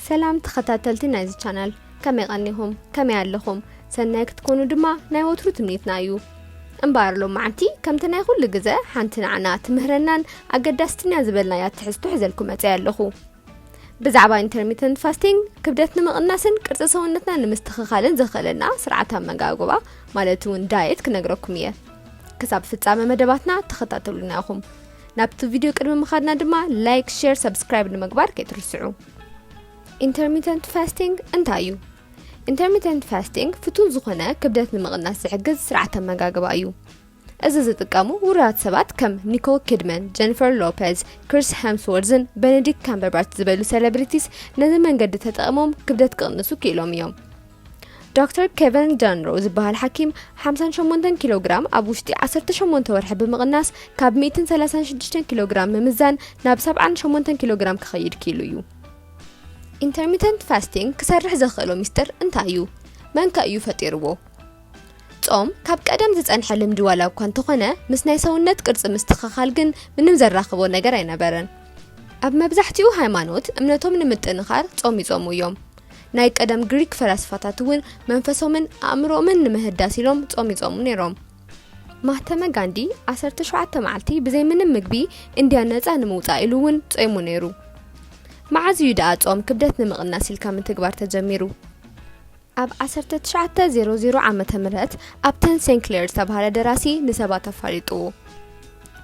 ሰላም ተኸታተልቲ ናይዚ ቻናል፣ ከመይ ቀኒኹም? ከመይ ኣለኹም? ሰናይ ክትኮኑ ድማ ናይ ወትሩ ትምኒትና እዩ። እምበኣር ሎማዓንቲ ከምቲ ናይ ኩሉ ግዘ ሓንቲ ንዓና ትምህረናን ኣገዳስትን እያ ዝበልናያ ትሕዝቶ ሒዘልኩም መፅየ ኣለኹ። ብዛዕባ intermittent fasting ክብደት ንምቕናስን ቅርፂ ሰውነትና ንምስትኽኻልን ዘኽእለና ስርዓት ኣመጋግባ ማለት እውን ዳየት ክነግረኩም እየ። ክሳብ ፍጻመ መደባትና ተኸታተሉና ኢኹም። ናብቲ ቪድዮ ቅድሚ ምኻድና ድማ ላይክ፣ ሼር፣ ሰብስክራይብ ንምግባር ከይትርስዑ። Intermittent fasting እንታይ እዩ? Intermittent fasting ፍቱን ዝኾነ ክብደት ንምቕናስ ዝሕግዝ ስርዓት ኣመጋግባ እዩ። እዚ ዝጥቀሙ ውሩያት ሰባት ከም ኒኮል ኪድመን፣ ጀኒፈር ሎፐዝ፣ ክሪስ ሄምስወርዝን ቤነዲክት ካምበርባች ዝበሉ ሴሌብሪቲስ ነዚ መንገዲ ተጠቕሞም ክብደት ክቕንሱ ክኢሎም እዮም። ዶክተር ኬቨን ጃንሮ ዝበሃል ሓኪም ሓምሳን ሸሞንተን ኪሎ ግራም ኣብ ውሽጢ ዓሰርተ ሸሞንተ ወርሒ ብምቕናስ ካብ ሚእትን ሰላሳን ሽዱሽተን ኪሎ ግራም ምምዛን ናብ ሰብዓን ሸሞንተን ኪሎ ግራም ክኸይድ ክኢሉ እዩ። ኢንተርሚተንት ፋስቲንግ ክሰርሕ ዘኽእሎ ሚስጥር እንታይ እዩ? መን ከ እዩ ፈጢርዎ? ጾም ካብ ቀደም ዝጸንሐ ልምዲ ዋላ እኳ እንተኾነ፣ ምስ ናይ ሰውነት ቅርጺ ምስትኽኻል ግን ምንም ዘራኽቦ ነገር ኣይነበረን። ኣብ መብዛሕትኡ ሃይማኖት እምነቶም ንምጥንኻር ጾም ይጾሙ እዮም። ናይ ቀደም ግሪክ ፈላስፋታት እውን መንፈሶምን ኣእምሮኦምን ንምህዳስ ኢሎም ጾም ይጾሙ ነይሮም። ማህተመ ጋንዲ ዓሰርተ ሸውዓተ መዓልቲ ብዘይ ምንም ምግቢ ኢንድያ ነጻ ንምውጻእ ኢሉ እውን ጾይሙ ነይሩ። መዓዝ እዩ ደኣ ጾም ክብደት ንምቕናስ ኢልካ ምትግባር ተጀሚሩ? ኣብ ዓሰርተ ትሽዓተ ዜሮ ዜሮ ዓመተ ምህረት ኣብተን ሴንክሌር ዝተባህለ ደራሲ ንሰባት ኣፋሊጥዎ።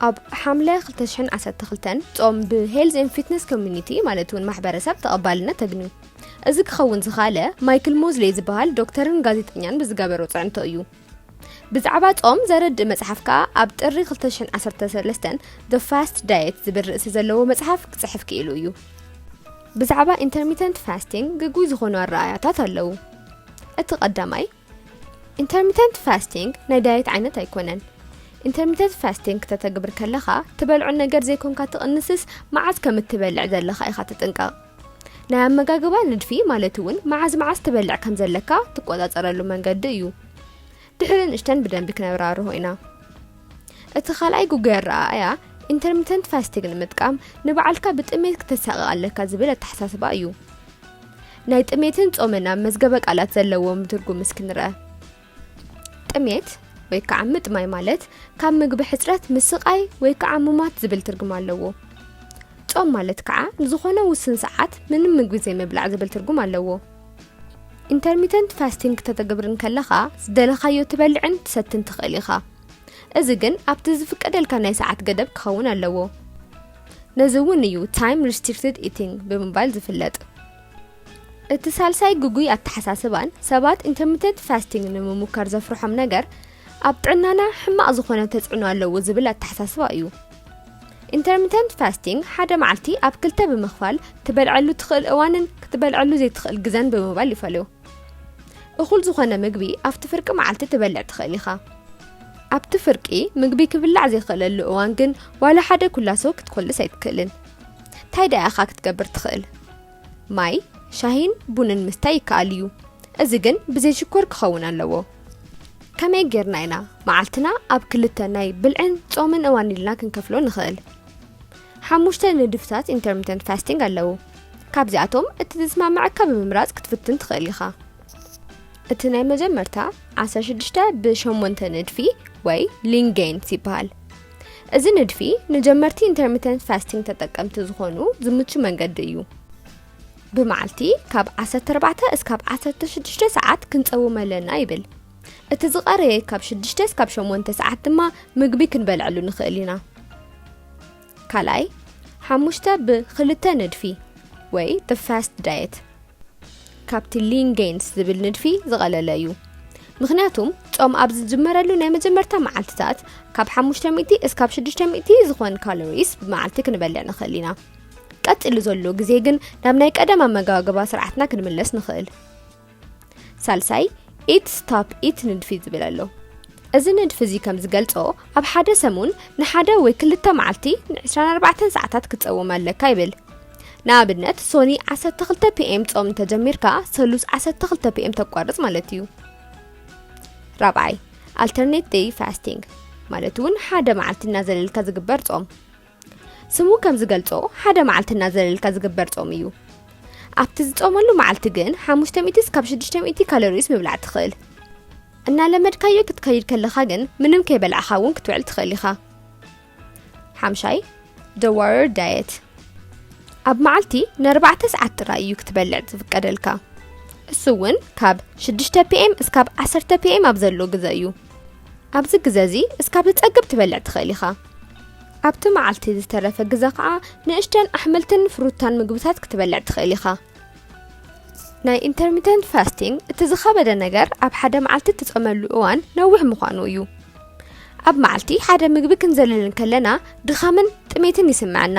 ኣብ ሓምለ ክልተ ሽሕን ዓሰርተ ክልተን ጾም ብ Health and Fitness Community ማለት እውን ማሕበረሰብ ተቐባልነት ተግንዩ። እዚ ክኸውን ዝኻለ ማይክል ሞዝሌ ዝበሃል ዶክተርን ጋዜጠኛን ብዝገበሮ ጽዕንቶ እዩ። ብዛዕባ ጾም ዘረድእ መጽሓፍ ከኣ ኣብ ጥሪ ክልተ ሽሕን ዓሰርተ ሰለስተን The Fast Diet ዝብል ርእሲ ዘለዎ መጽሓፍ ክጽሕፍ ክኢሉ እዩ። ብዛዕባ ኢንተርሚተንት ፋስቲንግ ግጉይ ዝኾኑ ኣረኣእያታት ኣለዉ። እቲ ቀዳማይ፣ ኢንተርሚተንት ፋስቲንግ ናይ ዳየት ዓይነት ኣይኮነን። ኢንተርሚተንት ፋስቲንግ ክተተግብር ከለኻ ትበልዖ ነገር ዘይኮንካ ትቕንስስ፣ መዓዝ ከም እትበልዕ ዘለኻ ኢኻ ትጥንቀቕ። ናይ ኣመጋግባ ንድፊ ማለት እውን መዓዝ መዓዝ ትበልዕ ከም ዘለካ ትቆጻጸረሉ መንገዲ እዩ። ድሕሪ ንእሽተን ብደንቢ ክነብራርሆ ኢና። እቲ ካልኣይ ግጉይ ኣረኣእያ፣ ኢንተርሚተንት ፋስቲንግ ንምጥቃም ንባዕልካ ብጥሜት ክተሳቕቕ ኣለካ ዝብል ኣተሓሳስባ እዩ። ናይ ጥሜትን ጾምን ኣብ መዝገበ ቃላት ዘለዎም ትርጉም እስኪ ንርኣ። ጥሜት ወይ ከዓ ምጥማይ ማለት ካብ ምግቢ ሕጽረት ምስቓይ ወይ ከዓ ምሟት ዝብል ትርጉም ኣለዎ። ጾም ማለት ከዓ ንዝኾነ ውስን ሰዓት ምንም ምግቢ ዘይምብላዕ ዝብል ትርጉም ኣለዎ። ኢንተርሚተንት ፋስቲንግ ክተተግብር እንከለኻ ዝደለኻዮ ትበልዕን ትሰትን ትኽእል ኢኻ። እዚ ግን ኣብቲ ዝፍቀደልካ ናይ ሰዓት ገደብ ክኸውን ኣለዎ። ነዚ እውን እዩ ታይም ሪስትሪክትድ ኢቲንግ ብምባል ዝፍለጥ። እቲ ሳልሳይ ግጉይ ኣተሓሳስባን ሰባት ኢንተርሚተንት ፋስቲንግ ንምሙካር ዘፍርሖም ነገር ኣብ ጥዕናና ሕማቕ ዝኾነ ተጽዕኖ ኣለዎ ዝብል ኣተሓሳስባ እዩ። ኢንተርሚተንት ፋስቲንግ ሓደ መዓልቲ ኣብ ክልተ ብምኽፋል ትበልዐሉ ትኽእል እዋንን ክትበልዐሉ ዘይትኽእል ግዘን ብምባል ይፈልዮ። እኹል ዝኾነ ምግቢ ኣብቲ ፍርቂ መዓልቲ ትበልዕ ትኽእል ኢኻ። ኣብቲ ፍርቂ ምግቢ ክብላዕ ዘይኽእለሉ እዋን ግን ዋላ ሓደ ኩላሶ ክትኮልስ ኣይትክእልን። እንታይ ደኣ ኢኻ ክትገብር ትኽእል? ማይ፣ ሻሂን ቡንን ምስታይ ይከኣል እዩ። እዚ ግን ብዘይ ሽኮር ክኸውን ኣለዎ። ከመይ ጌርና ኢና መዓልትና ኣብ ክልተ ናይ ብልዕን ጾምን እዋን ኢልና ክንከፍሎ ንኽእል? ሓሙሽተ ንድፍታት ኢንተርሚተንት ፋስቲንግ ኣለዉ። ካብዚኣቶም እቲ ዝስማምዐካ ብምምራጽ ክትፍትን ትኽእል ኢኻ። እቲ ናይ መጀመርታ ዓሰርተ ሽዱሽተ ብሸሞንተ ንድፊ ወይ ሊን ጌንስ ይበሃል። እዚ ንድፊ ንጀመርቲ ኢንተርሚተንት ፋስቲንግ ተጠቀምቲ ዝኾኑ ዝምቹ መንገዲ እዩ። ብመዓልቲ ካብ ዓሰርተ ኣርባዕተ እስካብ ዓሰርተ ሽዱሽተ ሰዓት ክንጸውም ኣለና ይብል። እቲ ዝቐረየ ካብ ሽዱሽተ እስካብ ሸሞንተ ሰዓት ድማ ምግቢ ክንበልዐሉ ንኽእል ኢና። ካልኣይ፣ ሓሙሽተ ብክልተ ንድፊ ወይ the fast diet ካብቲ ሊን ጌንስ ዝብል ንድፊ ዝቐለለ እዩ። ምኽንያቱም ጾም ኣብ ዝጅመረሉ ናይ መጀመርታ መዓልትታት ካብ ሓሙሽተ ሚእቲ እስካብ ሽዱሽተ ሚእቲ ዝኾን ካሎሪስ ብመዓልቲ ክንበልዕ ንኽእል ኢና። ቀጺሉ ዘሎ ግዜ ግን ናብ ናይ ቀደም ኣመጋግባ ስርዓትና ክንምለስ ንኽእል። ሳልሳይ፣ ኢት ስቶፕ ኢት ንድፊ ዝብል ኣሎ። እዚ ንድፊ እዚ ከም ዝገልጾ፣ ኣብ ሓደ ሰሙን ንሓደ ወይ ክልተ መዓልቲ ን ዕስራን ኣርባዕተን ሰዓታት ክትጸውም ኣለካ ይብል። ንኣብነት፣ ሶኒ ዓሰርተ ክልተ ፒ ኤም ጾም እንተጀሚርካ፣ ሰሉስ ዓሰርተ ክልተ ፒ ኤም ተቋርጽ ማለት እዩ። ራብዓይ፣ ኣልተርኔት ዴይ ፋስቲንግ ማለት እውን ሓደ መዓልቲ እናዘለልካ ዝግበር ጾም። ስሙ ከም ዝገልጾ፣ ሓደ መዓልቲ እናዘለልካ ዝግበር ጾም እዩ። ኣብቲ ዝጾመሉ መዓልቲ ግን ሓሙሽተ ሚእቲ እስካብ ሽዱሽተ ሚእቲ ካሎሪስ ምብላዕ ትኽእል። እናለመድካዮ ክትከይድ ከለኻ ግን ምንም ከይበላዕኻ እውን ክትውዕል ትኽእል ኢኻ። ሓምሻይ፣ The Warrior Diet። ኣብ መዓልቲ ንኣርባዕተ ሰዓት ጥራይ እዩ ክትበልዕ ዝፍቀደልካ። እሱ እውን ካብ ሽዱሽተ ፒ ኤም እስካብ ዓሰርተ ፒ ኤም ኣብ ዘሎ ግዘ እዩ። ኣብዚ ግዘ እዚ እስካብ ትጸግብ ትበልዕ ትኽእል ኢኻ። ኣብቲ መዓልቲ ዝተረፈ ግዘ ከዓ ንእሽተን ኣሕምልትን ፍሩታን ምግብታት ክትበልዕ ትኽእል ኢኻ። ናይ ኢንተርሚተንት ፋስቲንግ እቲ ዝኸበደ ነገር ኣብ ሓደ መዓልቲ እትጸመሉ እዋን ነዊሕ ምዃኑ እዩ። ኣብ መዓልቲ ሓደ ምግቢ ክንዘልል እንከለና ድኻምን ጥሜትን ይስምዐና።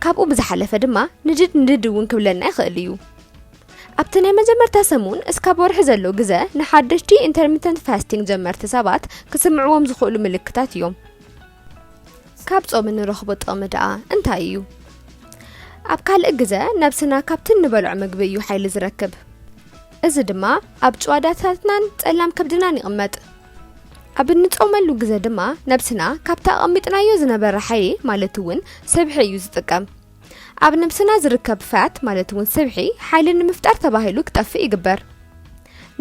ካብኡ ብዝሓለፈ ድማ ንድድ ንድድ እውን ክብለና ይኽእል እዩ። ኣብቲ ናይ መጀመርታ ሰሙን እስካብ ወርሒ ዘሎ ግዘ ንሓደሽቲ ኢንተርሚተንት ፋስቲንግ ጀመርቲ ሰባት ክስምዕዎም ዝኽእሉ ምልክታት እዮም። ካብ ጾም እንረኽቦ ጥቕሚ ደኣ እንታይ እዩ? ኣብ ካልእ ግዘ ነብስና ካብቲ እንበልዖ ምግቢ እዩ ሓይሊ ዝረክብ። እዚ ድማ ኣብ ጭዋዳታትናን ጸላም ከብድናን ይቕመጥ። ኣብ እንጾመሉ ግዘ ድማ ነብስና ካብቲ ኣቐሚጥናዮ ዝነበረ ሓይሊ ማለት እውን ስብሒ እዩ ዝጥቀም። ኣብ ነብስና ዝርከብ ፋት ማለት እውን ስብሒ ሓይሊ ንምፍጣር ተባሂሉ ክጠፍእ ይግበር።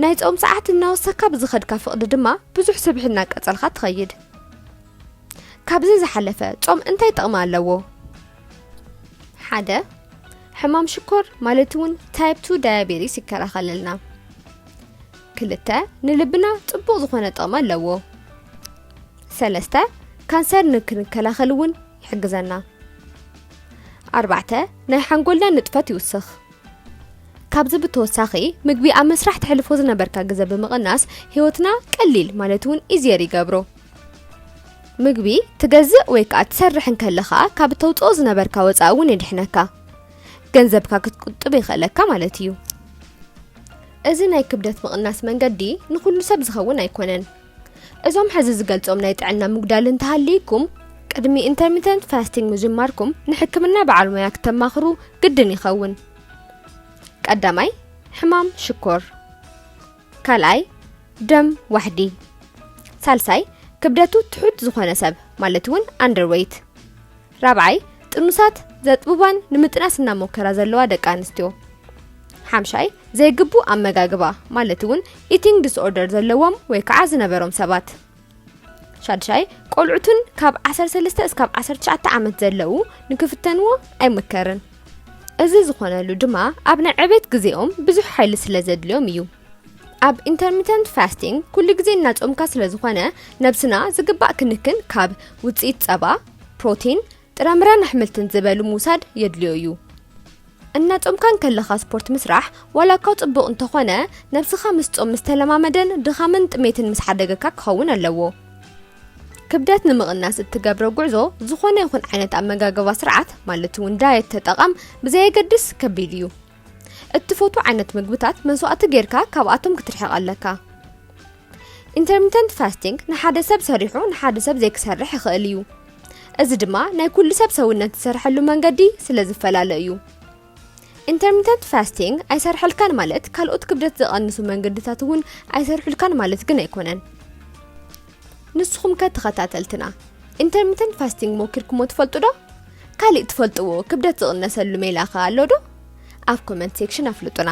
ናይ ጾም ሰዓት እናወሰካ ብዝኸድካ ፍቕዲ ድማ ብዙሕ ስብሒ እናቀጸልካ ትኸይድ። ካብዚ ዝሓለፈ ጾም እንታይ ጥቕሚ ኣለዎ? ሓደ፣ ሕማም ሽኮር ማለት እውን ታይፕ ቱ ዳያቤቲስ ይከላኸለልና። ክልተ፣ ንልብና ጽቡቕ ዝኾነ ጥቕሚ ኣለዎ። ሰለስተ፣ ካንሰር ንክንከላኸል እውን ይሕግዘና። ኣርባዕተ፣ ናይ ሓንጎልና ንጥፈት ይውስኽ። ካብዚ ብተወሳኺ ምግቢ ኣብ ምስራሕ ተሕልፎ ዝነበርካ ግዘ ብምቕናስ ህይወትና ቀሊል ማለት እውን ኢዝየር ይገብሮ። ምግቢ ትገዝእ ወይ ከዓ ትሰርሕ እንከለኻ ካብ ተውፅኦ ዝነበርካ ወፃኢ እውን የድሕነካ። ገንዘብካ ክትቁጥብ የኽእለካ ማለት እዩ። እዚ ናይ ክብደት ምቕናስ መንገዲ ንኹሉ ሰብ ዝኸውን ኣይኮነን። እዞም ሕዚ ዝገልጾም ናይ ጥዕና ምጉዳል እንተሃልይኩም ቅድሚ ኢንተርሚተንት ፋስቲንግ ምጅማርኩም ንሕክምና በዓል ሞያ ክተማኽሩ ግድን ይኸውን። ቀዳማይ፣ ሕማም ሽኮር። ካልኣይ፣ ደም ዋሕዲ። ሳልሳይ፣ ክብደቱ ትሑት ዝኾነ ሰብ ማለት እውን ኣንደርዌይት። ራብዓይ፣ ጥኑሳት ዘጥብባን ንምጥናስ እናሞከራ ዘለዋ ደቂ ኣንስትዮ። ሓምሻይ፣ ዘይግቡእ ኣመጋግባ ማለት እውን ኢቲንግ ዲስኦርደር ዘለዎም ወይ ከዓ ዝነበሮም ሰባት። ሻድሻይ፣ ቆልዑትን ካብ ዓሰርተ ሰለስተ እስካብ ዓሰርተ ትሽዓተ ዓመት ዘለዉ ንክፍተንዎ ኣይምከርን። እዚ ዝኾነሉ ድማ ኣብ ናይ ዕቤት ግዜኦም ብዙሕ ሓይሊ ስለ ዘድልዮም እዩ። ኣብ ኢንተርሚተንት ፋስቲንግ ኩሉ ግዜ እናጾምካ ስለ ዝኾነ ነብስና ዝግባእ ክንክን ካብ ውጽኢት ጸባ፣ ፕሮቲን፣ ጥራምረን ኣሕምልትን ዝበሉ ምውሳድ የድልዮ እዩ። እናጾምካ እንከለኻ ስፖርት ምስራሕ ዋላ እኳ ጽቡቕ እንተኾነ ነብስኻ ምስ ጾም ምስ ተለማመደን ድኻምን ጥሜትን ምስ ሓደገካ ክኸውን ኣለዎ። ክብደት ንምቕናስ እትገብሮ ጉዕዞ ዝኾነ ይኹን ዓይነት ኣመጋግባ ስርዓት ማለት እውን ዳየት ተጠቐም ብዘየገድስ ከቢድ እዩ። እትፈትዎ ዓይነት ምግብታት መስዋእቲ ጌርካ ካብኣቶም ክትርሕቕ ኣለካ። ኢንተርሚተንት ፋስቲንግ ንሓደ ሰብ ሰሪሑ ንሓደ ሰብ ዘይክሰርሕ ይኽእል እዩ። እዚ ድማ ናይ ኩሉ ሰብ ሰውነት ዝሰርሐሉ መንገዲ ስለ ዝፈላለ እዩ። ኢንተርሚተንት ፋስቲንግ ኣይሰርሐልካን ማለት ካልኦት ክብደት ዘቐንሱ መንገድታት እውን ኣይሰርሑልካን ማለት ግን ኣይኮነን። ንስኹም ከ ተኸታተልትና ኢንተርሚተንት ፋስቲንግ ሞኪርኩሞ ትፈልጡ ዶ? ካሊእ ትፈልጥዎ ክብደት ዝቕነሰሉ ሜላ ከ ኣሎ ዶ? ኣብ ኮመንት ሴክሽን ኣፍልጡና።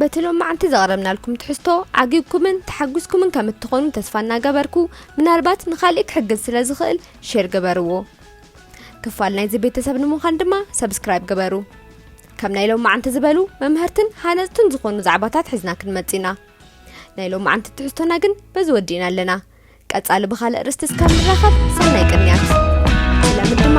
በቲ ሎማዓንቲ ዘቕረብናልኩም ትሕዝቶ ዓጊብኩምን ተሓጒስኩምን ከም እትኾኑ ተስፋ እናገበርኩ፣ ምናልባት ንኻሊእ ክሕግዝ ስለ ዝኽእል ሼር ግበርዎ። ክፋል ናይዚ ቤተሰብ ንምዃን ድማ ሰብስክራይብ ግበሩ። ከም ናይ ሎማዓንቲ ዝበሉ መምሀርትን ሃነፅትን ዝኾኑ ዛዕባታት ሒዝና ክንመፅእ ኢና። ናይ ሎማዓንቲ ትሕዝቶና ግን በዚ ወዲእና ኣለና። ቀፃሊ ብኻልእ ርእስቲ እስካብ ንራኸብ ሰናይ ቅንያት። ስለምንድን